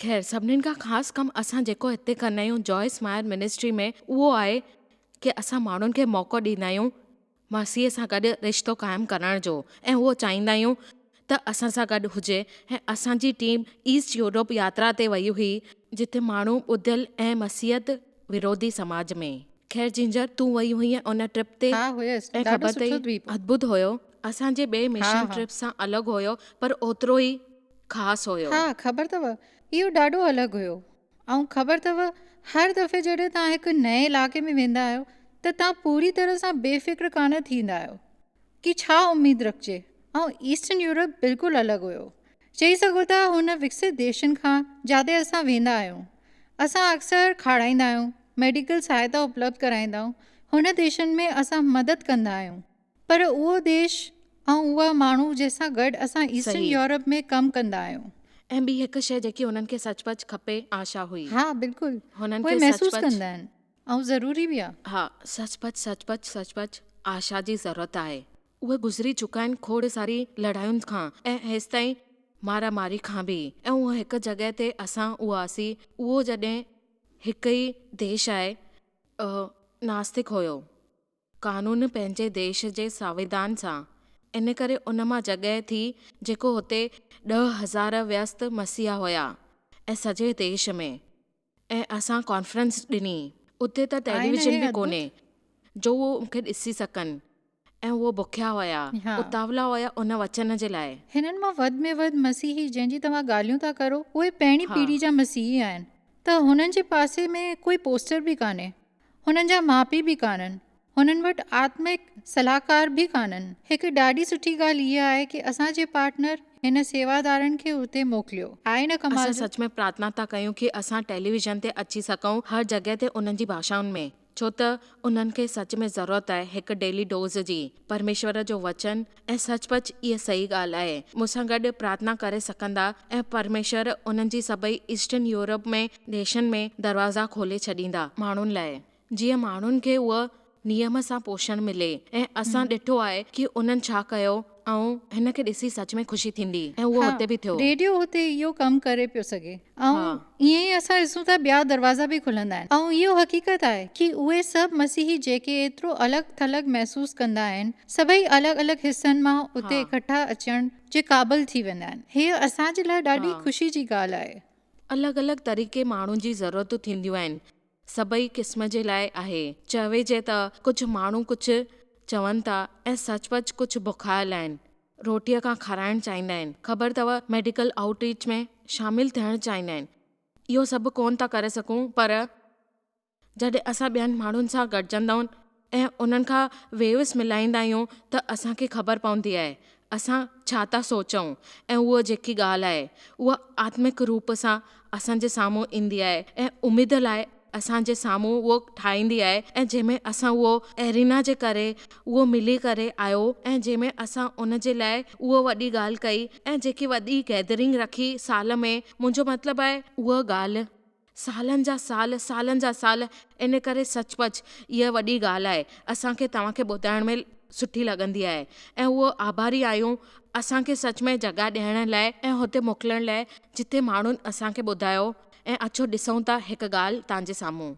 خير سڀنين کان خاص ڪم اسان جيڪو هتي ڪندا آهيون جوائس مائر منسٽري ۾ اهو آهي ڪي اسان ماڻهن کي موقعو ڏيندا آهيون مسيح سان گڏ رشتو قائم ڪرڻ جو ۽ اهو چاهيندا آهيون ته اسان سان گڏ هجي ۽ اسان جي ٽيم ايسٽ يورپ ياترا تي وئي هئي جتي ماڻهو ٻڌل ۽ مسيحت وروڌي سماج ۾. خير جنجر تون وئي هئين ان ٽرپ تي ها هيس ۽ ڏاڍو خبر سٺو اٿئي دويپ هو. ادڀت هيو اسان جي ٻئي ها مشن ها. ٽرپ سان الڳ هيو پر اوترو ئي خاص هيو. ها خبر اٿو اهو ڏاڍو الڳ هيو ۽ خبر اٿو هر دفعي جڏهن توهان هڪ نئين علائقي ۾ ويندا آهيو ته توهان پوري طرح سان بي فڪر ڪانه ٿيندا آهيو ڪي ڇا اميد رکجي ۽ ايسٽرن يورپ بلڪل الڳ هيو چئي سگهو ٿا هن وڪست ديشن کان جاتي اسان ويندا آهيون اسان اڪثر کارائيندا آهيون ميڊيڪل سهائتا اپلبڌ ڪرائيندا آهيون هن ديشن ۾ اسان مدد ڪندا آهيون پر اهو ديش ۽ اها ماڻهو جنهن سان گڏ اسان ايسٽرن صحيح. يورپ ۾ ڪم ڪندا آهيون. ۽ ٻي هڪ شيء جيڪي هنن کي سچ پچ کپي آشا هئي. ها بلڪل. هنن اهي کي سچ محسوس پچ. ڪندا آهن ۽ ضروري به آ. ها سچ پچ سچ پچ سچ پچ آشا جي ضرورت آهي. اهي گذري چڪا آهن کوڙ ساري لڙاين کان ۽ هيستائين مارا ماري کان به ۽ اهو هڪ جڳهه تي اسان هئاسين اهو جڏهن هڪ ئي ديش آهي ناستڪ هيو. قانون پنهنجي ديش جي سنويڌان سان، ان ڪري ان مان جڳهه ٿي جيڪو هتي 10,000 ويست مسيحا هيا ۽ سڄي ديش ۾. ۽ اسان ڪانفرنس ڏني. اتي ته آهي نه ٽيليويزن هي به ادڀت؟ ڪونهي جو اهو مون کي ڏسي سگهن ۽ اهو بکيا هيا، ها. اتاولا هيا ان وچن جي لاء. هنن مان وڌ ۾ وڌ مسيحي جنهن جي توهان ڳالهيون ٿا ڪرو اهي پهرين ها. پيڙهي جا مسيحي آهن ته هنن جي پاسي ۾ ڪوئي پوسٽر به ڪانهي. هنن جا ماء پيء به ڪانهن. هنن وٽ آتمڪ صلاحڪار به ڪانهن. هڪ ڏاڍي سٺي ڳالهه اها آهي ڪي اسان جي پارٽنر هن سيوادارن کي اتي موڪليو. آهي نه ڪمال اسان جو. سچ ۾ پرارٿنا ٿا ڪيون ڪي اسان ٽيليويزن تي اچي سگهون هر جڳهه تي انهن جي ڀاشائن ۾ ڇو ته انهن کي سچ ۾ ضرورت آهي هڪ ڊيلي ڊوز جي پرميشور جو وچن ۽ سچ پچ اها صحيح ڳالهه آهي. مون سان گڏ پرارٿنا ڪري سگهندا ۽ پرميشور انهن جي سڀئي ايسٽرن يورپ ۾ ديشن ۾ دروازا کولي ڇڏيندا ماڻهن لاء جيئن ماڻهن کي اهو نيم سان پوشڻ ملي ۽ اسان ڏٺو آهي ڪي انهن ڇا ڪيو ۽ هن کي ڏسي سچ ۾ خوشي ٿيندي ۽ اهو ها هتي به ٿيو. ريڊيو هتي اهو ڪم ڪري پيو سگهي ۽ ها. ائين ئي اسان ڏسون ٿا ٻيا دروازا به کلندا آهن ۽ اهو حقيقت آهي ڪي اهي سڀ مسيحي جيڪي ايترو الڳ ٿلڳ محسوس ڪندا آهن سڀئي الڳ الڳ حصن مان اتي ها. اڪٺا اچڻ جي قابل ٿي ويندا آهن. هيء اسان جي لاء ڏاڍي ها. خوشي جي ڳالهه آهي. الڳ الڳ طريقي ماڻهن جي ضرورتون ٿينديون آهن سڀئي قسم جي لاء آهي چويجي ته ڪجهه ماڻهو ڪجهه چون ٿا ۽ سچ پچ ڪجهه بکايل آهن روٽيء کان کارائڻ چاهيندا آهن. خبر اٿو ميڊيڪل آئوٽ ريچ ۾ شامل ٿيڻ چاهيندا آهن. اهو سڀ ڪونه ٿا ڪري سگهون پر جڏهن اسان ٻين ماڻهن سان گڏجندا آهيون ۽ انهن کان ويوز ملائيندا آهيون ته اسان کي خبر پوندي آهي اسان ڇا ٿا سوچون ۽ اهو جيڪي ڳالهه آهي اها آتمڪ روپ سان اسان جي سامهون ايندي آهي ۽ اميد لاء اسان جي سامهون اهو ٺاهيندي آهي ۽ جنهن ۾ اسان اهو ايرينا جي ڪري اهو ملي ڪري آيو ۽ جنهن ۾ اسان ان جي لاء اهو وڏي ڳالهه ڪئي ۽ جيڪي وڏي گيدرنگ رکي سال ۾ منهنجو مطلب آهي اها ڳالهه سالن جا سال سالن جا سال ان ڪري سچ پچ اها وڏي ڳالهه آهي اسان کي توهان کي ٻڌائڻ ۾ سٺي لڳندي آهي ۽ اهو آڀاري آهيون اسان کي سچ ۾ جڳهه ڏيڻ لاء ۽ هتي موڪلڻ لاء جتي ماڻهن اسان کي ٻڌايو ۽ اچو ڏسون ٿا هڪ ڳالهه توهان جي سامهون.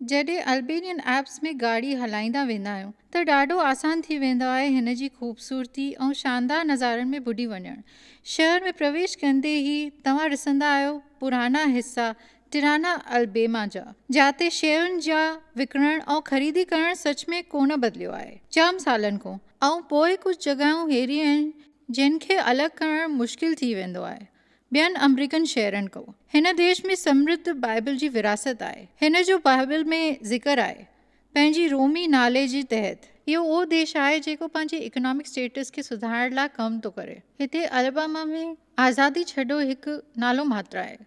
جڏهن البينين ايپس ۾ گاڏي هلائيندا ويندا آهيون ته ڏاڍو آسان ٿي ويندو آهي هن جي خوبصورتي ۽ شاندار نظارن ۾ ٻڏي وڃڻ. شهر ۾ پرويش ڪندي ئي توهان ڏسندا آهيو پراڻا حصا ٽرانا البيما جا، جاتي شين جا وڪڻڻ ۽ خريدي ڪرڻ سچ ۾ ڪونه بدليو آهي جام سالن کان ۽ پوء ڪجهه جڳهيون اهڙيون آهن جن کي الڳ ڪرڻ مشڪل ٿي ويندو آهي ٻين آمريڪن شهرن کان. هن ديش ۾ سمرڌ بائبل جي وراثت آهي. هن جو بائبل ۾ ذڪر آهي، پنهنجي رومي نالي جي تحت. اهو اهو ديش آهي جيڪو پنهنجي اڪنامڪ اسٽيٽس کي سڌارڻ لاء ڪم ٿو ڪري. هتي الاباما ۾ آزادي ڇڏو هڪ نالو ماتر آهي.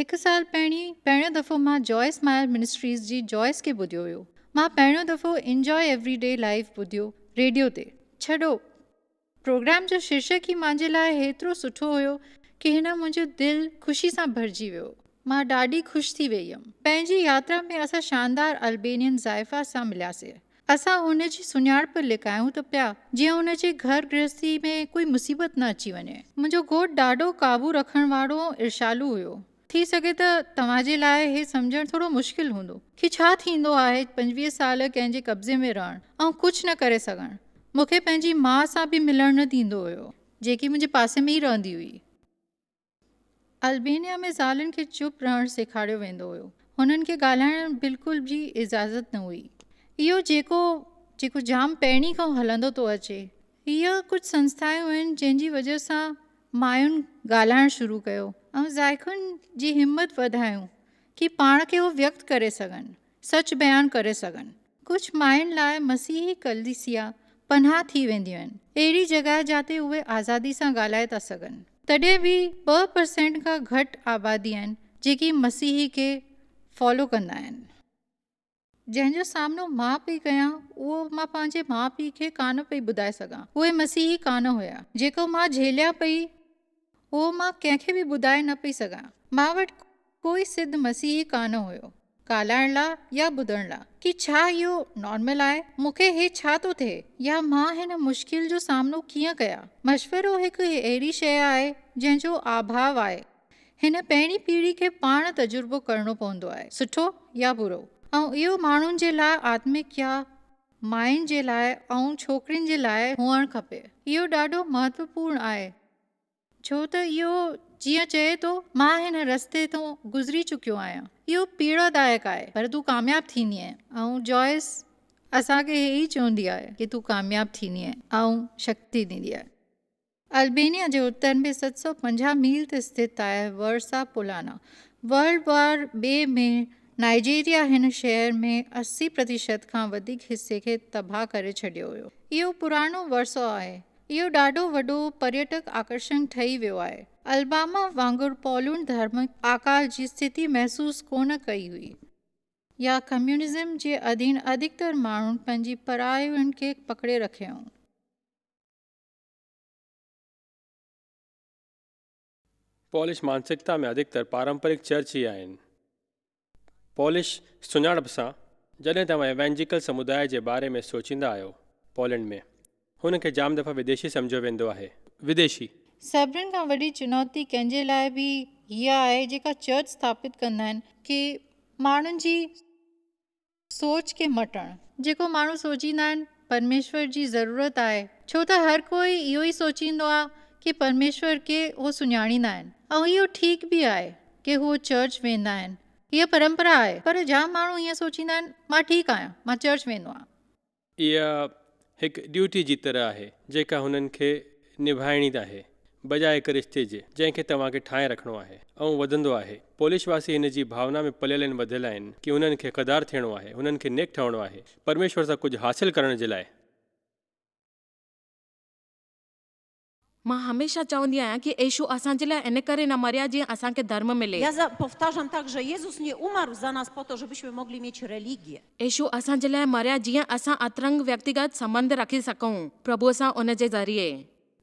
هڪ سال پهرين پهريون دفعو مان جوائس مائر منسٽريز جي جوائس کي ٻڌيو هيو. مان پهريون دفعو انجواء ايوري ڊي لائيف ٻڌيو ريڊيو تي. ڇڏو، پروگرام جو شيرشڪ ئي مانجي لاء هيترو سٺو هيو ڪي هن منهنجو دل خوشي سان ڀرجي ويو. مان ڏاڍي خوش ٿي ويئي هيم. پنهنجي ياترا ۾ اسان شاندار البينين زائفا سان ملياسي. اسان هن جي سڃاڻپ لڪايون ته پيا، جيئن هن جي گهر گرهستي ۾ ڪوئي مصيبت نه اچي وڃي. منهنجو گهوٽ ڏاڍو قابو رکڻ وارو ۽ ارشالو هيو. ٿي سگهي ته توهان جي لاء هي سمجهڻ ٿورو مشڪل هوندو ڪي ڇا ٿيندو آهي 25 سال ڪنهن جي قبضي ۾ رهڻ ۽ ڪجهه نه ڪري سگهڻ. مون کي پنهنجي ماء سان به ملڻ نه ڏيندو هيو، جيڪي منهنجي پاسي ۾ ئي رهندي هئي. البينيا ۾ زالن کي چپ رهڻ سيکاريو ويندو هيو. هنن کي ڳالهائڻ بلڪل به اجازت نه هئي. اهو جيڪو جيڪو جام پهرين کان هلندو ٿو اچي. هيء ڪجهه سنسٿايون آهن جنهن جي وجهه سان ماين ڳالهائڻ شروع ڪيو ۽ زائفن جي همت وڌايون ڪي پاڻ کي هو ويڪت ڪري سگهن، سچ بيان ڪري سگهن. ڪجهه ماين لاء مسيحي ڪليسيا پناهه ٿي وينديون آهن، اهڙي جڳهه جاتي اهي آزادي سان ڳالهائي ٿا سگهن. تڏهن به 2% کان گهٽ آبادي آهن جيڪي مسيحي کي فالو ڪندا آهن. جنهن جو سامنو مان پئي ڪيان اهو مان پنهنجي ماء پيء کي ڪانه پئي ٻڌائي سگهان. اهي مسيحي ڪانه هيا. جيڪو مان جهيليان پئي اهو مان ڪنهن کي به ٻڌائي نه پئي سگهان. مان وٽ ڪوئي سڌ مسيحي ڪانه هيو، ڳالهائڻ لا يا ٻڌڻ لا، ڪي ڇا اهو نارمل آهي، مون کي هي ڇا ٿو ٿئي يا مان هن مشڪل جو سامنو ڪيئن ڪيان. مشورو هڪ اهڙي شيء آهي جنهن جو آڀاء آهي. هن پهرين پيڙهي کي پاڻ تجربو ڪرڻو پوندو آهي، سٺو يا برو، ۽ اهو ماڻهن جي لاء آتمڪ يا ماين جي لاء ۽ ڇوڪرين جي لاء هئڻ کپي. اهو ڏاڍو مهتوپورڻ آهي. ڇو ته اهو جيئن چئي ٿو، مان هن رستي تون گذري چڪيو آهيان. اهو پيڙادائڪ آهي، پر تون ڪامياب ٿيندينء. ۽ جوائس اسان کي هي ئي چوندي آهي ڪي تون ڪامياب ٿيندينء ۽ شڪتي ڏيندي آهي. البينيا جي اتر ۾ 750 ميل تي اسٿت آهي ورسا پولانا. ورلڊ وار ٻئي ۾ نائيجيريا هن شهر ۾ 80% کان وڌيڪ حصي کي تباهه ڪري ڇڏيو هيو. اهو پراڻو ورثو آهي. اهو ڏاڍو وڏو پريٽڪ آڪرشڻ ٺهي ويو آهي. الباما وانگر پولنڊ ڌرمڪ اڪال جي اسٿتي محسوس ڪونه ڪئي هئي. يا ڪميونزم جي اڌين اڌڪتر ماڻهن پنهنجي پراين کي پڪڙي رکيائون. پولش مانسڪتا ۾ اڌڪتر پارمپرڪ چرچ ئي آهن. پولش سڃاڻپ سان، جڏهن توهان ايوانجيڪل سمداء جي باري ۾ سوچيندا آهيو، پولينڊ ۾، هن کي جام دفعا وديشي سمجهيو ويندو آهي. وديشي. سڀني کان وڏي چنوتي ڪنهن جي لاء به هيء آهي جيڪا چرچ اسٿاپت ڪندا آهن ڪي ماڻهن جي سوچ کي مٽڻ. جيڪو ماڻهو سوچيندا آهن پرميشور جي ضرورت آهي ڇو ته هر ڪوئي اهو ئي سوچيندو آهي ڪي پرميشور کي هو سڃاڻيندا آهن ۽ اهو ٺيڪ به آهي ڪي هو چرچ ويندا آهن هيء پرمپرا آهي پر جام ماڻهو ائين سوچيندا آهن مان ٺيڪ آهيان مان چرچ ويندو آهيان. اها هڪ ڊيوٽي جي طرح آهي جيڪا هنن کي نڀائڻي آهي، بجاء هڪ رشتي جي، جنهن کي توهان کي ٺاهي رکڻو آهي ۽ وڌندو آهي. پولش واسي هن جي ڀاونا ۾ پليل ۽ وڌيل آهن ڪي هنن کي حقدار ٿيڻو آهي، هنن کي نيڪ ٺهڻو آهي، پرميشور سان ڪجهه حاصل ڪرڻ جي لاء. مان هميشه چوندي آهيان ڪي يسوع اسان جي لاء ان ڪري نه مريا جيئن اسان کي ڌرم ملي. Ja za, powtarzam tak, że Jezus nie umarł za nas po to, żebyśmy mogli mieć religię. يسوع اسان جي لاء مريا جيئن اسان اترنگ ويڪتيگت سنٻنڌ رکي سگهون پرڀوء سان ان جي ذريعي.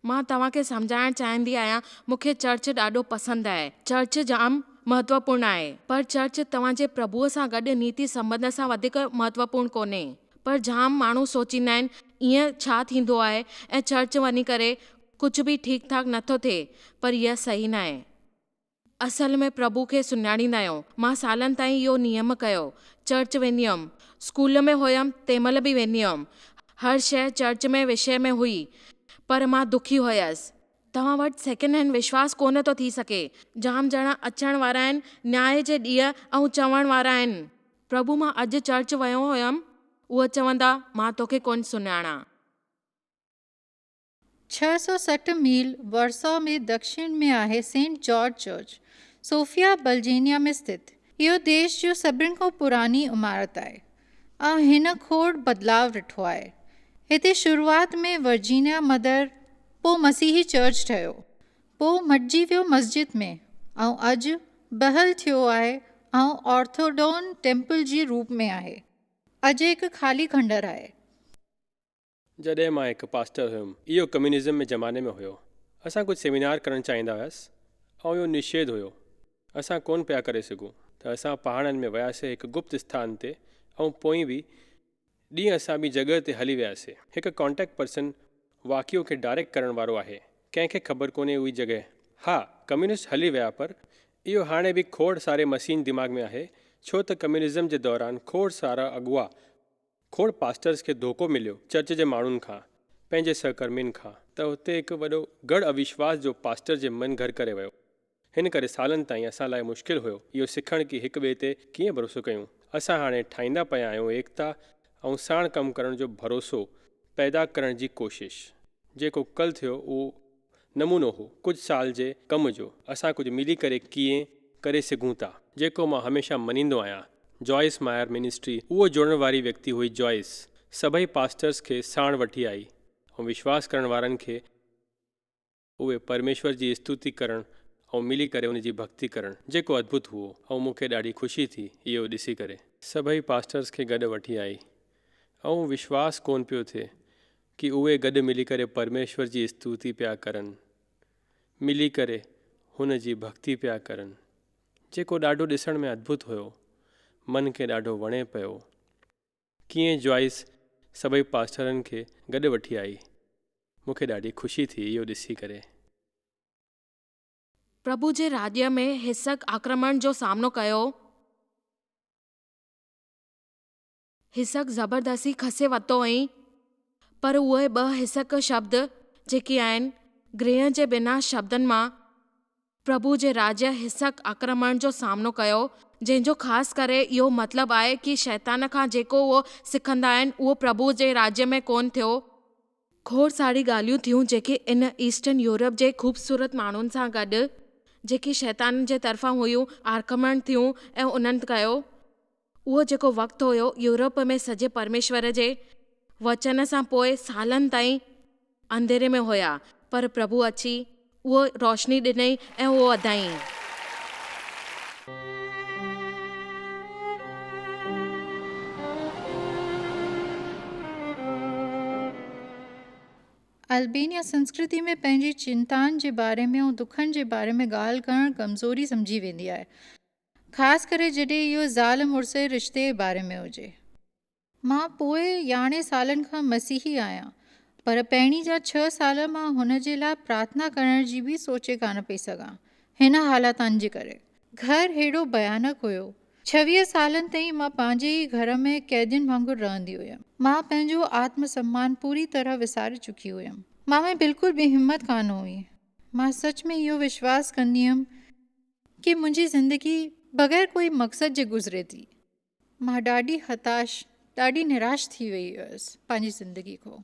مان توهان کي سمجهائڻ چاهيندي آهيان مون کي چرچ ڏاڍو پسند آهي. چرچ جام مهتوپورڻ آهي. پر چرچ توهان جي پرڀوء سان گڏ نيتي سنٻنڌ سان وڌيڪ مهتوپورڻ ڪونهي. پر جام ماڻهو سوچيندا آهن ائين ڇا ٿيندو آهي ۽ چرچ وڃي ڪري ڪجهه به ٺيڪ ٺاڪ نٿو ٿئي پر اها صحيح ناهي. اصل ۾ پرڀو کي سڃاڻيندا آهيون. مان سالن تائين اهو نيم ڪيو. چرچ ويندي هيم. اسڪول ۾ هيم تنهن مهل به ويندي هيم. هر شيء چرچ ۾ وشيه ۾ هئي پر مان دکي هيس. توهان وٽ سيڪنڊ هينڊ وشواس ڪونه ٿو ٿي سگهي. جام ڄڻا اچڻ وارا آهن نياء جي ڏينهن ۽ چوڻ وارا آهن. پرڀو مان اڄ چرچ ويو هيم. اهي چوندا مان توکي ڪونه سڃاڻان. 660 ميل ورساء ۾ دکشڻ ۾ آهي سينٽ جارج چرچ، صوفيا، بلجينيا ۾ اسٿت. اهو ديش جو سڀني کان پراڻي عمارت آهي ۽ هن کوڙ بدلاء ڏٺو آهي. هتي شروعات ۾ ورجينيا مدر پوء مسيحي چرچ ٺهيو، پوء مٽجي ويو مسجد ۾ ۽ اڄ بحل ٿيو آهي ۽ آرٿوڊون ٽيمپل جي روپ ۾ آهي. اڄ هڪ خالي کنڊر آهي. جڏهن مان هڪ پاسٽر هيم، اهو ڪميونزم ۾ زماني ۾ هيو. اسان ڪجهه سيمينار ڪرڻ چاهيندا هيس ۽ اهو نشيڌ هيو. اسان ڪونه پيا ڪري سگهون ته اسان پهاڙن ۾ وياسي هڪ گپت اسٿان تي ۽ پوئين به ڏينهن اسان ٻي جڳهه تي هلي وياسي. هڪ ڪانٽيڪٽ پرسن واقعو کي ڊائريڪٽ ڪرڻ وارو آهي. ڪنهن کي خبر ڪونهي اهي جڳهه. ها ڪميونسٽ هلي ويا پر اهو هاڻي به کوڙ ساري مسين دماغ ۾ آهي ڇو ته ڪميونزم جي دوران کوڙ سارا اغوا کوڙ پاسٽرز کي ڌوڪو مليو چرچ جي ماڻهن کان پنهنجي سهڪرمين کان ته اتي هڪ وڏو گڙ اوشواس جو پاسٽر جي من گهر ڪري ويو. هن ڪري سالن تائين اسان لاء مشڪل هيو اهو سکڻ ڪي هڪ ٻئي تي ڪيئن ڀروسو ڪيون. اسان هاڻي ٺاهيندا پيا آهيون ايڪتا ۽ ساڻ ڪم ڪرڻ جو ڀروسو پيدا ڪرڻ جي ڪوشش. جيڪو ڪل ٿيو اهو نمونو هو ڪجهه سال جي ڪم جو. اسان ڪجهه ملي ڪري ڪيئن ڪري سگهون ٿا. جيڪو مان هميشه مڃيندو آهيان. جوائس مائر منسٽري اهو جوڙڻ واري ويڪتي هئي جوائس سڀئي پاسٽرز کي ساڻ وٺي آئي ۽ وشواس ڪرڻ وارن کي اهي پرميشور جي استوتي ڪرڻ ۽ ملي ڪري ان جي ڀڳتي ڪرڻ، جيڪو ادڀت هئو ۽ مون کي ڏاڍي خوشي ٿي اهو ڏسي ڪري. سڀئي پاسٽرز کي گڏ وٺي آئي ۽ وشواس ڪونه پيو ٿئي ڪي اهي گڏ ملي ڪري پرميشور جي استوتي پيا ڪرن، ملي ڪري هن جي ڀڳتي پيا ڪرن، جيڪو ڏاڍو ڏسڻ ۾ ادڀت هيو، من کي ڏاڍو وڻي پيو. ڪيئن جوائس سڀئي پاسٽرن کي گڏ وٺي آئي. مون کي ڏاڍي خوشي ٿي اهو ڏسي ڪري. پرڀو جي راڄ ۾ هسڪ آڪرمڻ جو سامنو ڪيو. هسڪ زبردستي کسي ورتو ۽ پر اهي ٻه هسڪ شبد جيڪي آهن گرهه جي بنا شبدن مان پرڀو جي راڄ هسڪ آڪرمڻ جو سامنو ڪيو، جنهن جو خاص ڪري اهو مطلب آهي ڪي شيطان کان جيڪو اهو سکندا آهن اهو پرڀو جي راڄ ۾ ڪونه ٿيو. کوڙ ساري ڳالهيون ٿيون جيڪي ان ايسٽرن يورپ جي خوبصورت ماڻهن سان گڏ جيڪي شيطان جي طرفان هيون آڪرمڻ ٿيون ۽ انهن ڪيو. اهو جيڪو وقت هيو يورپ ۾ سڄي پرميشور جي وچن سان پوء سالن تائين انڌيري ۾ هيا پر پرڀو اچي اهو روشني ڏنئي ۽ اهو وڌائين. البينيا سنسڪرتي ۾ پنهنجي چنتائن جي باري ۾ ۽ دکن جي باري ۾ ڳالهه ڪرڻ ڪمزوري سمجهي ويندي آهي. خاص ڪري جڏهن اهو زال مڙس جي رشتي جي باري ۾ هجي. مان پوء 11 سالن کان مسيحي آهيان، پر پهرين جا 6 سال مان هن جي لاء پرارٿنا ڪرڻ جي به سوچي ڪانه پئي سگهان، هن حالاتن جي ڪري. گهر هيڏو ڀيانڪ هيو. 26 سالن تائين مان پنهنجي ئي گهر ۾ قيدين وانگر رهندي هيم. مان پنهنجو آتم سمان پوري طرح وساري چڪي هيم. مان ۾ بلڪل به همت ڪانه هئي. مان سچ ۾ اهو وشواس ڪندي هيم ڪي منهنجي زندگي بغير ڪوئي مقصد جي گذري ٿي. مان ڏاڍي هتاش، ڏاڍي نراش ٿي وئي هيس پنهنجي زندگي کان.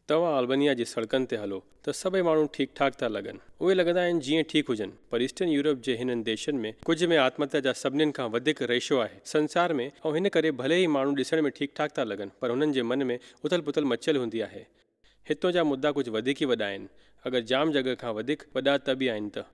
توهان البانيا جي سڙڪن تي هلو ته سڀئي ماڻهو ٺيڪ ٺاڪ ٿا لڳن. اهي لڳندا آهن جيئن ٺيڪ هجن. پر ايسٽرن يورپ جي هنن ديشن ۾ ڪجهه ۾ آتمهتيا جا سڀنين کان وڌيڪ ريشو آهي سنسار ۾ ۽ هن ڪري ڀلي ئي ماڻهو ڏسڻ ۾ ٺيڪ ٺاڪ ٿا لڳن پر هنن جي من ۾ اٿل پٿل مچيل هوندي آهي. هتون جا مدعا ڪجهه وڌيڪ ئي وڏا آهن، اگر جام جڳهه کان وڌيڪ وڏا ته به آهن ته.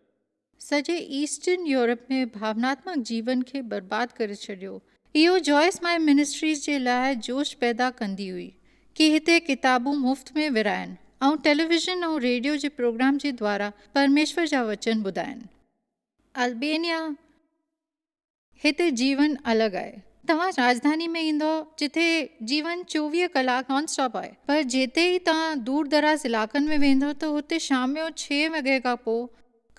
سڄي ايسٽرن يورپ ۾ ڀاوناتمڪ جيون کي برباد ڪري ڇڏيو. اهو جوائس مائر منسٽريز جي لاء جوش پيدا ڪندي هئي ڪي هتي ڪتابون مفت ۾ ورهائن ۽ ٽيليويزن ۽ ريڊيو جي پروگرام جي دوارا پرميشور جا وچن ٻڌائن. البينيا. هتي جيون الڳ آهي. توهان راڄڌاني ۾ ايندؤ جتي جيون 24 ڪلاڪ نان اسٽاپ آهي پر جتي ئي توهان دور دراز علائقن ۾ ويندؤ ته هتي شام جو ڇهين وڳي کان پوء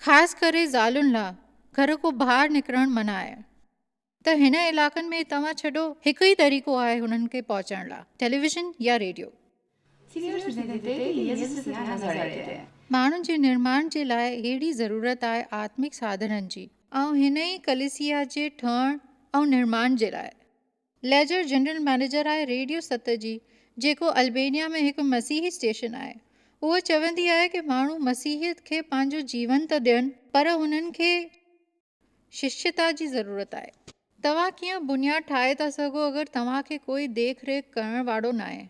خاص ڪري زالن لاء گهر کان ٻاهر نڪرڻ منع آهي ته هن علائقن ۾ توهان ڇڏو هڪ ئي طريقو آهي هنن کي پهچڻ لاء ٽيليويزن يا ريڊيو. ماڻهن جي نرماڻ جي لاء اهڙي ضرورت آهي آتمڪ ساڌنن جي ۽ هن ئي ڪليسيا جي ٺهڻ ۽ نرماڻ جي لاء. ليجر جنرل مئنيجر آهي ريڊيو 7 جي جيڪو البينيا ۾ هڪ مسيحي اسٽيشن آهي. اهو چوندي آهي ڪي ماڻهو مسيحيت کي پنهنجو جيون ته ڏين پر هنن کي ششيتا جي ضرورت آهي. توهان ڪيئن بنياد ٺاهي ٿا سگهو اگر توهان کي ڪوئي ديک ريک ڪرڻ وارو ناهي،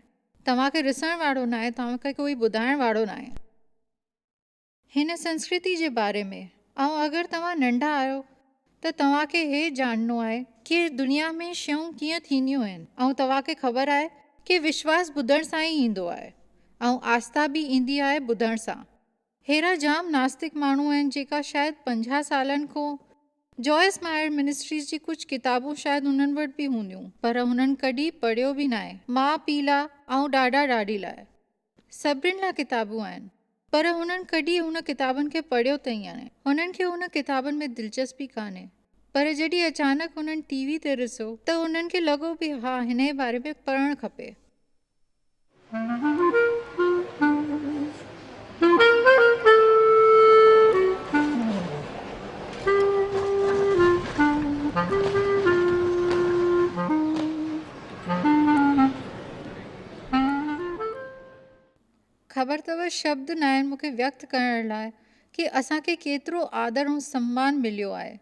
توهان کي رسڻ وارو ناهي، توهان کي ڪوئي ٻڌائڻ وارو ناهي. هن سنسڪرتي جي باري ۾. ۽ اگر توهان ننڍا آهيو ته توهان کي هي ڄاڻڻو آهي ڪي دنيا ۾ شيون ڪيئن ٿينديون آهن ۽ توهان کي خبر آهي ڪي وشواس ٻڌڻ سان ئي ايندو آهي ۽ آسٿا به ايندي آهي ٻڌڻ سان. ههڙا جام ناستڪ ماڻهو آهن جيڪا شايد 50 سالن کان جوائس مائر منسٽريز جي ڪجهه ڪتابون شايد هنن وٽ به هونديون، پر هنن ڪڏهن پڙهيو به ناهي. ماء پيء لا ۽ ڏاڏا ڏاڏي لاء سڀني لا ڪتابون آهن، پر هنن ڪڏهن هن ڪتابن کي پڙهيو تائين ناهي. هنن کي هن ڪتابن ۾ دلچسپي ڪانهي. پر جڏهن اچانڪ هنن ٽي وي تي ڏسو ته هنن کي لڳو به ها هن جي باري ۾ پڙهڻ کپي. خبر اٿو شبد ناهن مون کي ويڪت ڪرڻ لاء ڪي اسان کي ڪيترو آدر ۽ سمان مليو آهي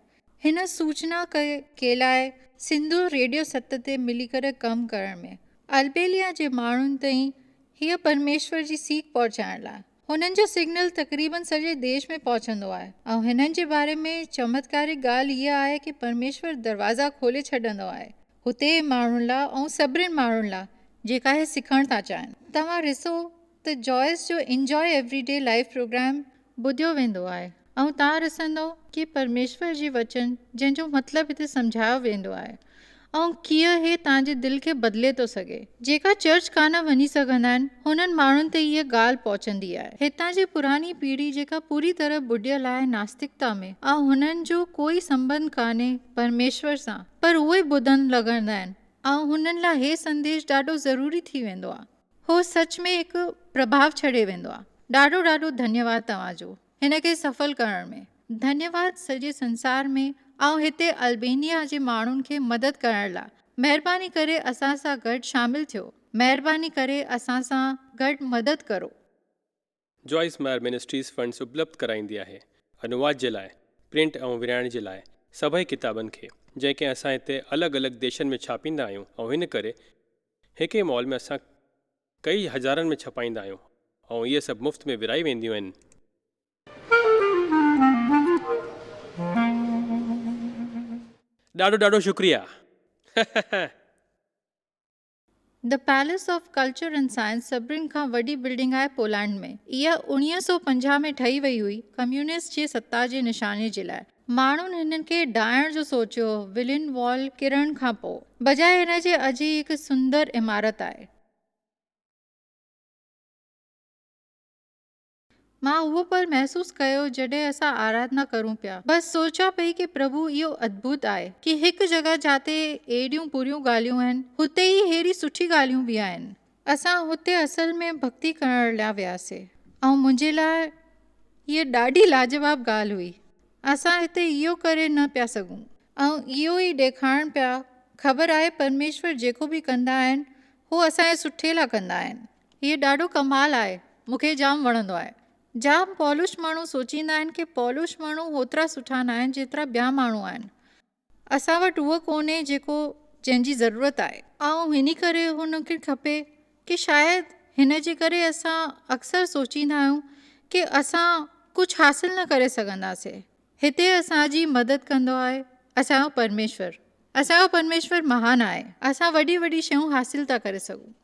هن سوچنا ڪي لاء سنڌو ريڊيو ست تي ملي ڪري ڪم ڪرڻ ۾ البيليا جي ماڻهن تائين هيء پرميشور جي سيک پهچائڻ لاء. هنن جو سگنل تقريباً سڄي ديش ۾ پهچندو آهي ۽ هنن جي باري ۾ چمتڪارڪ ڳالهه هيء آهي ڪي پرميشور دروازا کولي ڇڏندو آهي هتي ماڻهن لاء ۽ سڀني ماڻهن لاء جيڪا هي سکڻ ٿا چاهين. توهان ڏسو ته جوائس جو enjoy every day life programme ٻڌيو ويندو آهي ۽ توهان ڏسندؤ ڪي پرميشور جي وچن جنهن جو مطلب هتي سمجهايو ويندو آهي ۽ ڪيئن هي توهان جي دل کي بدلي ٿو سگهي. جيڪا چرچ ڪانه وڃي سگهندا آهن هنن ماڻهن تي هيء ڳالهه پهچندي آهي. هتان جي پراڻي پيڙهي جيڪا پوري طرح ٻڏيل آهي ناستڪتا ۾ ۽ هنن جو ڪوئي سنٻنڌ ڪانهي پرميشور سان پر اهي ٻڌڻ لڳندا آهن ۽ هنن لاء هي سنديش ڏاڍو ضروري ٿي ويندو آهي. هو سچ ۾ هڪ پرڀاء ڇڏي ويندو آهي. ڏاڍو ڏاڍو ڌنيواد توهان جو هن کي سڦل ڪرڻ ۾. ڌنيواد سڄي سنسار ۾ ۽ هتي البينيا جي ماڻهن کي مدد ڪرڻ لا. مهرباني ڪري اسان سان گڏ شامل ٿيو. مهرباني ڪري اسان سان گڏ مدد ڪرو. جوائس مائر منسٽريز فنڊز اپلبڌ ڪرائيندي آهي انواد جي لاء، پرنٽ ۽ ورهائڻ جي لاء سڀئي ڪتابن کي، جنهن کي اسان هتي الڳ الڳ ديشن ۾ ڇاپيندا آهيون ۽ هن ڪري هڪ ئي مال ۾ اسان ڪئي هزارن ۾ ڇپائيندا آهيون ۽ اهي سڀ مفت ۾ ورهائي وينديون آهن. ڏاڍو ڏاڍو شڪريه. The palace of culture and science سڀني کان وڏي بلڊنگ آهي پولينڊ ۾. اها 1950 ۾ ٺهي وئي هئي ڪميونسٽ جي ستا جي نشاني جي لاء. ماڻهن هنن کي ڊاهڻ جو سوچيو ولين وال ڪرڻ کان پوء. بجاء هن جي اڄ هي هڪ سندر عمارت آهي. مان اهو پل محسوس ڪيو جڏهن اسان آراڌنا ڪرون پيا. بس سوچيان پئي ڪي پرڀو اهو ادڀت آهي ڪي هڪ جڳهه جاتي اهڙيون بريون ڳالهيون آهن هتي ئي ههڙي سٺي ڳالهيون به آهن. اسان هتي اصل ۾ ڀڳتي ڪرڻ لاء وياسي ۽ منهنجي لاء هيء ڏاڍي لاجواب ڳالهه هئي. اسان هتي اهو ڪري نه پيا سگهون ۽ اهو ئي ڏيکارڻ پيا خبر آهي پرميشور جيڪو به ڪندا آهن هو اسان جي سٺي لاء ڪندا آهن. هيء ڏاڍو ڪمال آهي مون کي جام وڻندو آهي. جام پولش ماڻهو سوچيندا آهن ڪي پولش ماڻهو هوترا سٺا ناهن جيترا ٻيا ماڻهو آهن. اسان وٽ اهو ڪونهي جيڪو جنهن جي ضرورت آهي. ۽ انهي ڪري هن کي کپي ڪي شايد هن جي ڪري اسان اڪثر سوچيندا آهيون ڪي اسان ڪجهه حاصل نه ڪري سگهنداسي. هتي اسان جي مدد ڪندو آهي اسان جو پرميشور. اسان جو پرميشور مهان آهي. اسان وڏي وڏي شيون حاصل ٿا ڪري سگهون.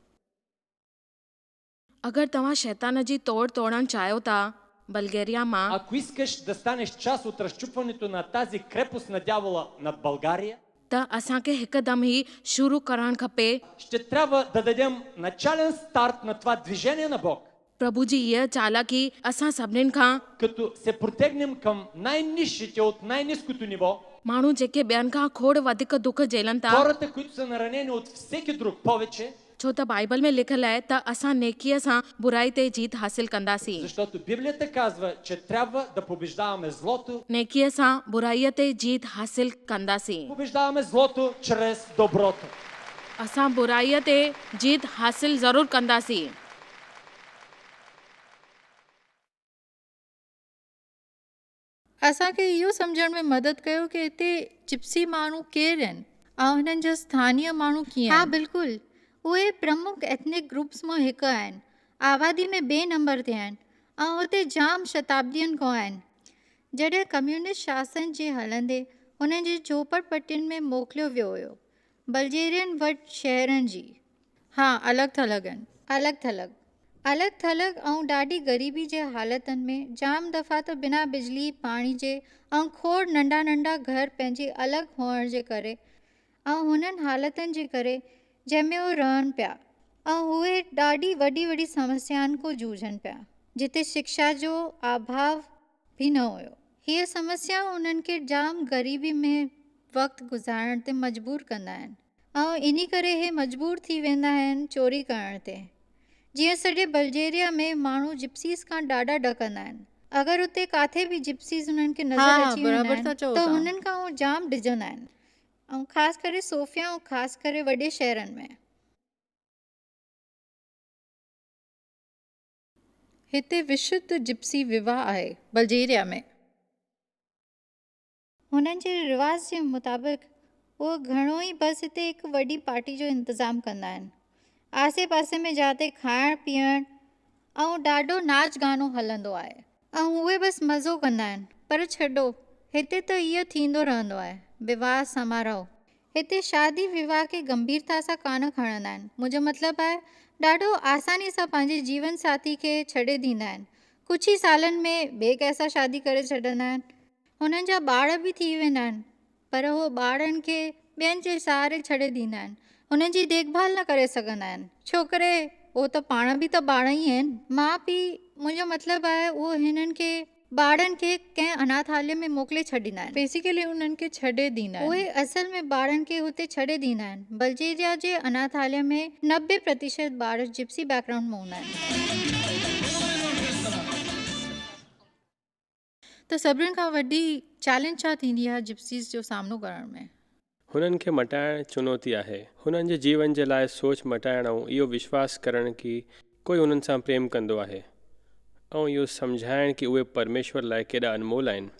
اگر توهان شيطان جي توڙ توڙڻ چاهيو ٿا، بلغيريا مان. Ако искаш да станеш част от разчупването на тази крепост на дявола над България, ته اسان کي هڪدم هي شروع ڪرڻ کپي. ще трябва да дадем начален старт на това движение на Бог, پرڀو جي هيء چالاڪي اسان سڀنين کان. като се протегнем към най-нисшите от най-ниското ниво, ماڻهو جيڪي ٻين کان کوڙ وڌيڪ دک جهلن ٿا. хората, които са наранени от всеки друг повече, ڇو ته بائيبل ۾ لکيل آهي ته اسان نيڪيء سان برائي تي جيت حاصل ڪنداسين. защото Библията казва, че трябва да побеждаваме злото, نيڪيء سان برائيء تي جيت حاصل ڪنداسين. побеждаваме злото чрез доброто. اسان برائيء تي جيت حاصل ضرور ڪنداسين. اسان کي اهو سمجهڻ ۾ مدد ڪيو ڪي هتي جپسي ماڻهو ڪير آهن ۽ هنن جا اسٿانيه ماڻهو ڪيئن ها آهن. بلڪل اهي پرمک ايٿنڪ گروپس مان هڪ آهن. آبادي ۾ ٻئي نمبر تي آهن ۽ هتي جام شتابدين کان آهن. جڏهن ڪميونسٽ شاسن جي هلندي هنن جي جهوپڙ پٽين ۾ موڪليو ويو هيو. بلجيرين وٽ شهرن جي. ها الڳ ٿلڳ آهن. الڳ ٿلڳ. الڳ ٿلڳ ۽ ڏاڍي غريبي جي حالتن ۾ جام دفعا ته بنا بجلي، پاڻي جي ۽ کوڙ ننڍا ننڍا گهر پنهنجي الڳ هئڻ جي ڪري ۽ هنن حالتن جي ڪري جنهن ۾ هو رهن پيا ۽ اهي ڏاڍي وڏي وڏي سمسيائن کان جوجهن پيا جتي شڪشا جو اڀاو به نه هيو. هيء سمسيائون انهن کي جام غريبي ۾ وقت گذارڻ تي مجبور ڪندا آهن ۽ انهي ڪري هي مجبور ٿي ويندا آهن چوري ڪرڻ تي. جيئن سڄي بلجيريا ۾ ماڻهو جپسيز کان ڏاڍا ڏڪندا آهن. اگر اتي ڪاٿي به جپسيز انهن کي ها نظر ها اچي ويندا برابر آهن ٿا چئو ته توهان. هنن کان هو جام ڊڄندا آهن ۽ خاص ڪري صوفيا ۽ خاص ڪري وڏي شهرن ۾. هتي وشڌ جپسي وواهه آهي بلجيريا ۾. هنن جي رواج جي مطابق اهي گهڻو ئي بس هتي هڪ وڏي پارٽي جو انتظام ڪندا آهن. آسي پاسي ۾ جاتي کائڻ پيئڻ ۽ ڏاڍو ناچ گانو هلندو آهي. ۽ اهي بس مزو ڪندا آهن. پر ڇڏو هتي ته اهو ٿيندو رهندو آهي. وواهه سماروهه. هتي شادي وواهه کي گنڀيرتا سان ڪانه کڻندا آهن. منهنجو مطلب آهي ڏاڍو آساني سان پنهنجي جيون ساٿي کي ڇڏي ڏيندا آهن. ڪجهه ئي سالن ۾ ٻئي ڪنهن سان شادي ڪري ڇڏندا آهن. هنن جا ٻار به ٿي ويندا آهن پر هو ٻارن کي ٻين جي سهاري ڇڏي ڏيندا آهن. هنن جي ديک ڀال نه ڪري سگهندا آهن. ڇوڪري هو ته پاڻ به ته ٻار ئي آهن. ماء پيء منهنجو مطلب آهي اهو هنن کي ٻارن کي ڪنهن اناٿاليه ۾ موڪلي ڇڏيندا آهن. بيسيڪلي انهن کي ڇڏي ڏيندا آهن. اهي اصل ۾ ٻارن کي هتي ڇڏي ڏيندا آهن. بلجيريا جي اناٿاليه ۾ 90% ٻار جپسي بيڪ گرائونڊ مان هوندا آهن. ته سڀني کان وڏي چئلينج ڇا ٿيندي آهي جپسيز جو سامنو ڪرڻ ۾؟ هنن کي مٽائڻ چنوتي آهي. هنن جي جيون جي لاء سوچ مٽائڻ ۽ اهو وشواس ڪرڻ ڪي ڪوئي هنن سان پريم ڪندو آهي ۽ اهو سمجهائڻ ڪي اهي پرميشور لاء ڪيڏا انمول آهن.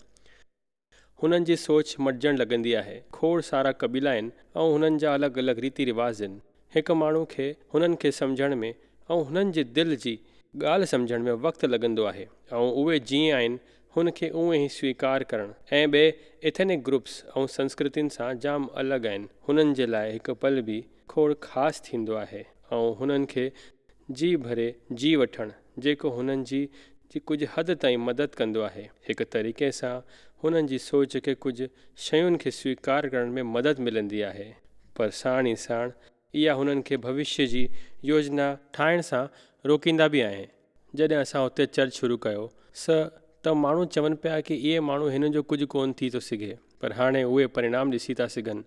هنن جي سوچ مٽجڻ لڳندي آهي. کوڙ سارا قبيلا آهن ۽ هنن جا الڳ الڳ ريتي رواج آهن. هڪ ماڻهو کي هنن کي سمجهڻ ۾ ۽ هنن جي دل جي ڳالهه سمجهڻ ۾ وقت لڳندو آهي ۽ اهي جيئن آهن هن کي اونئين ئي سويڪار ڪرڻ ۽ ٻئي ايٿنڪ گروپس ۽ سنسڪرتين سان جام الڳ آهن هنن جي لاء هڪ پل به کوڙ خاص ٿيندو آهي ۽ هنن کي جي ڀري جي وٺڻ جيڪو هنن جي جي ڪجهه حد تائين مدد ڪندو آهي هڪ طريقي سان هنن جي سوچ کي ڪجهه شين کي سويڪار ڪرڻ ۾ مدد ملندي آهي پر ساڻ ئي ساڻ اها هنن کي ڀوشيه جي يوجنا ٺاهڻ سان روڪيندا به آهن. جڏهن اسان اتي چرچ شروع ڪيو س ته ماڻهو چون پيا ڪي اهي ماڻهو هنن جو ڪجهه ڪونه ٿي ٿو سگهي پر هاڻي اهي پرڻام ڏسي ٿا سگهن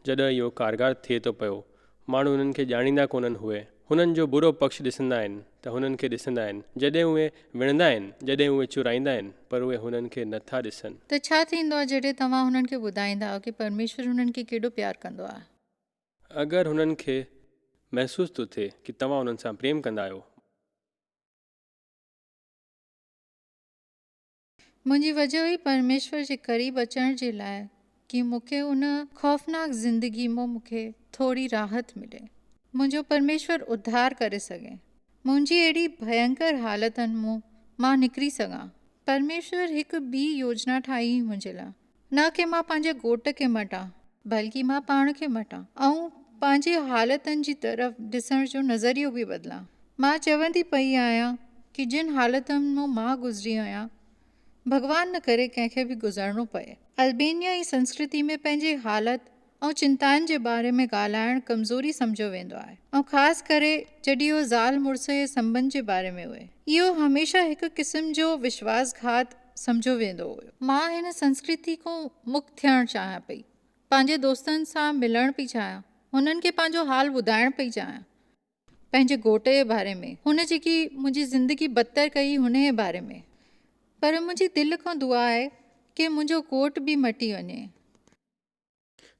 جڏهن اهو ڪارگار ٿئي ٿو پيو ماڻهو هنن کي ڄاڻيندا ڪونهن اهي هنن جو برو پڪش ڏسندا آهن ته هنن کي ڏسندا آهن جڏهن اهي وڙهندا آهن جڏهن اهي چورائيندا آهن پر اهي هنن کي نه ٿا ڏسن. ته ڇا ٿيندو آهي جڏهن توهان هنن کي ٻڌائيندا آهيو ڪي پرميشور هنن کي ڪيڏو پيار ڪندو آهي؟ اگر هنن کي محسوس ٿو ٿئي ڪي توهان انهن سان پريم ڪندا آهيو. منهنجي وجه هئي پرميشور جي قريب اچڻ جي لاء ڪي مون کي ان خوفناڪ زندگي مون مون کي ٿوري راحت ملي. منهنجو پرميشور اڌار ڪري سگهي. منهنجي اهڙي ڀينڪر حالتن مون مان نڪري سگهان. پرميشور هڪ ٻي يوجنا ٺاهي هئي منهنجي لاء. نه ڪي مان پنهنجي گهوٽ کي مٽان، بلڪه مان پاڻ کي مٽان ۽ پنهنجي حالتن جي طرف ڏسڻ جو نظريو به بدلان. مان چوندي پئي آهيان ڪي جن حالتن مان مان گذري آهيان، ڀڳوان نه ڪري ڪنهن کي به گذرڻو پئي. البينيائي سنسڪرتي ۾ پنهنجي حالت ۽ چنتائن جي باري ۾ ڳالهائڻ ڪمزوري سمجهيو ويندو آهي ۽ خاص ڪري جڏهن اهو زال مڙس جي سنٻنڌ جي باري ۾ اهي. اهو هميشه هڪ قسم جو وشواس گهات سمجهيو ويندو هيو. مان هن سنسڪرتي کان مڪت ٿيڻ چاهيان پئي. پنهنجي دوستن سان ملڻ پئي چاهيان. هنن کي پنهنجو حال ٻڌائڻ پئي چاهيان. پنهنجي گهوٽ جي باري ۾، هن جيڪي منهنجي زندگي بدتر ڪئي هن جي باري ۾. پر منهنجي دل کان دعا آهي ڪي منهنجو گهوٽ به مٽي وڃي.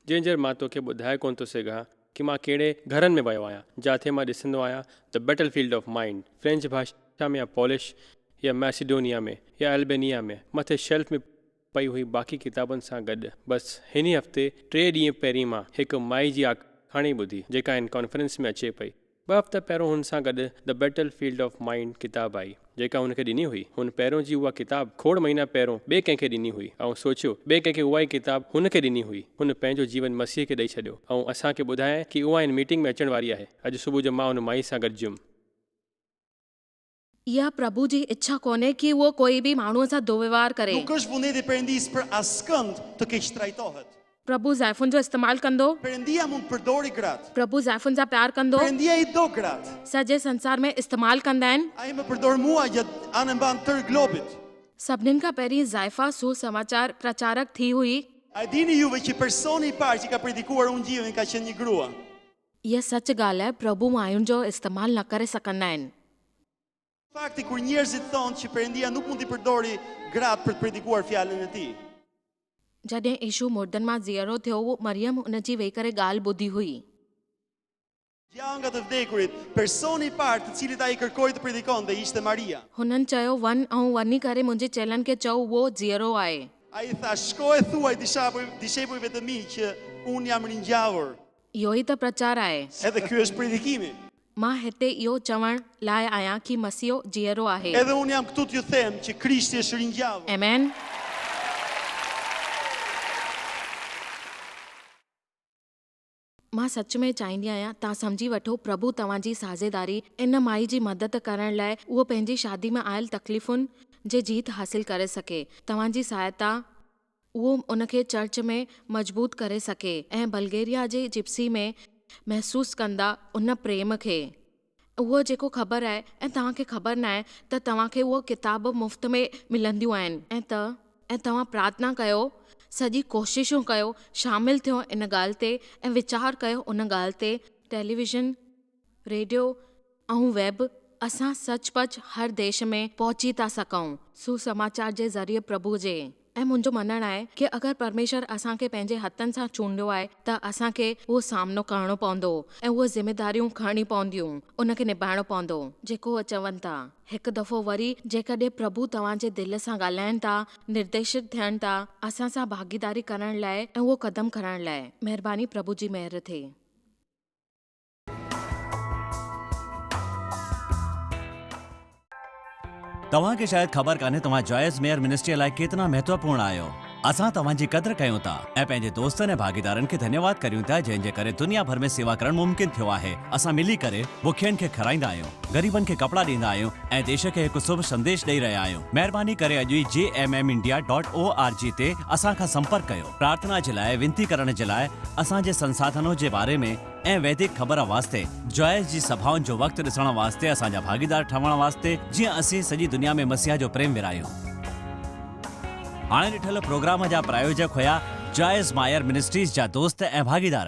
جنجر مان توکي ٻڌائي ڪونه ٿو سگهان ڪي مان ڪهڙي گهرن ۾ ويو آهيان جاٿي مان ڏسندو آهيان The Battlefield of Mind French ڀاشا ۾ يا پولش يا مئسيڊونيا ۾ يا البينيا ۾ مٿي شيلف ۾ پئي هئي باقي ڪتابن سان گڏ بس هن ئي هفتي ٽي ڏينهن پهرين مان هڪ مائي جي آکاڻي ٻڌي جيڪا هن ڪانفرنس ۾ اچي پئي ٻه هفتا پهريون هن سان گڏ The Battlefield of Mind ڪتاب آئي، جيڪا هن کي ڏني هئي. هن پهريون جي اها ڪتاب کوڙ مهينا پهريون ٻئي ڪنهن کي ڏني هئي. آئون سوچيو، ٻئي ڪنهن کي اها ئي ڪتاب هن کي ڏني هئي. هن پنهنجو جيون مسيح کي ڏئي ڇڏيو ۽ اسان کي ٻڌايائين ڪي اها هن ميٽنگ ۾ اچڻ واري آهي. اڄ صبح جو مان ان مائي سان گڏجيم. اها پرڀو جي اڇا ڪونهي ڪي اهو ڪوئي به ماڻهوء سان دورويوهار ڪري. Nuk është vullneti i Perëndisë për askënd të keqtrajtohet. پرڀو زائفن جو استعمال ڪندو. Perëndia mund të përdori gratë. پرڀو زائفن سان پيار ڪندو. Perëndia i do gratë. سڄي سنسار ۾ استعمال ڪندا آهن. Ai më përdor mua gjatë anë e mbanë tërë globit. سڀنين کان پهرين زائفا سوسماچار پرچارڪ ٿي هئي. A e dini juve që personi i parë që ka predikuar ungjillin ka qenë një grua? اها سچ ڳالهه آهي پرڀو ماين جو استعمال نه ڪري سگهندا آهن. Fakti kur njerëzit thonë që Perëndia nuk mund t'i përdori gratë për të predikuar fjalën e tij. جڏهن يسوع مردن مان جيئرو ٿيو هو مريم ان جي ويهي ڪري ڳالهه ٻڌي هئي. Ngjau nga të vdekurit, personi i parë të cilit ai kërkoi të predikonte ishte Maria. هنن چيو وڃ ۽ وڃي ڪري منهنجي چيلن کي چئو اهو جيئرو آهي. Ai tha, Shko e thuaj dishepujve të mi që unë jam ringjallur. اهو ئي ته پرچار آهي. Edhe ky është predikimi. مان هتي اهو چوڻ لاء آهيان ڪي مسيح جيئرو آهي. Edhe unë jam këtu t'ju them që Krishti është ringjallur. آمين. مان سچ ۾ چاهيندي آهيان توهان سمجهي وٺو پرڀو توهان جي ساجهيداري ان مائي جي مدد ڪرڻ لاء اهو پنهنجي شادي ۾ آيل تڪليفن جي جيت حاصل ڪري سگهي توهان جي سهائتا اهو ان کي چرچ ۾ مضبوط ڪري سگهي ۽ بلغيريا جي جپسي ۾ محسوس ڪندا ان پريم کي اهو جيڪو خبر آهي ۽ توهان کي خبر ناهي ته توهان کي اهو ڪتاب مفت ۾ ملنديون آهن ۽ ته ۽ توهان پرارٿنا ڪيو، سڄي ڪوششون ڪيو، شامل ٿيو ان ڳالهه تي ۽ ويچار ڪيو ان ڳالهه تي، ٽيليويزن، ريڊيو ۽ ويب اسان سچ پچ هر ديش ۾ پهچي ٿا سگهون سوسماچار جي ذريعي پرڀو جي ۽ منهنجو مڃڻ آهي ڪي اگر پرميشور اسان کي پنهنجي هٿن سان چونڊيو آهي ته اسان کي اهو سامنو ڪرڻو پوندو ۽ اهي ذميداريون کڻڻي پونديون ان کي نڀائڻو پوندو جيڪو اهي چون ٿا. هڪ دفعو وري جيڪڏهن پرڀو توهان جي دل سان ڳالهائين ٿا، نرديشت ٿين ٿا، اسان سان ڀاڳيداري ڪرڻ لاء ۽ اهو قدم کڻڻ لاء، مهرباني پرڀو جي مهر ٿئي. توهان کي شايد خبر ڪانهي توهان جوائس ميئر منسٽريء لاء ڪيترا مهتوپورڻ آهيو. اسان توهان جي قدر ڪيون ٿا ۽ پنهنجي دوستن ۽ ڀاڳيدارن کي ڌنيواد ڪريون ٿا جنهن جي ڪري دنيا ڀر ۾ سيوا ڪرڻ ممڪن ٿيو آهي. اسان ملي ڪري بکين کي کارائيندا آهيون، غريبن کي ڪپڙا ڏيندا آهيون ۽ ديش کي هڪ شڀ سنديش ڏئي رهيا آهيون. مهرباني ڪري اڄ ئي J M M India dot O R G تي اسان کان سمپرڪ ڪيو. پرارٿنا جي لاء، وينتي ڪرڻ جي لاء، اسان جي سنساڌنو جي باري ۾ ۽ ويدڪ خبر واسطي، جوائس جي سڀائن جو وقت ڏسڻ واسطي اسان جا ڀاڳيدار ٺهڻ واسطي جيئن اسين سڄي دنيا ۾ مسيح جو پريم ورهايون. هاڻي ڏٺل پروگرام جا پرايوجڪ هيا جوائس مائر منسٽريز جا دوست ۽ ڀاڳيدار.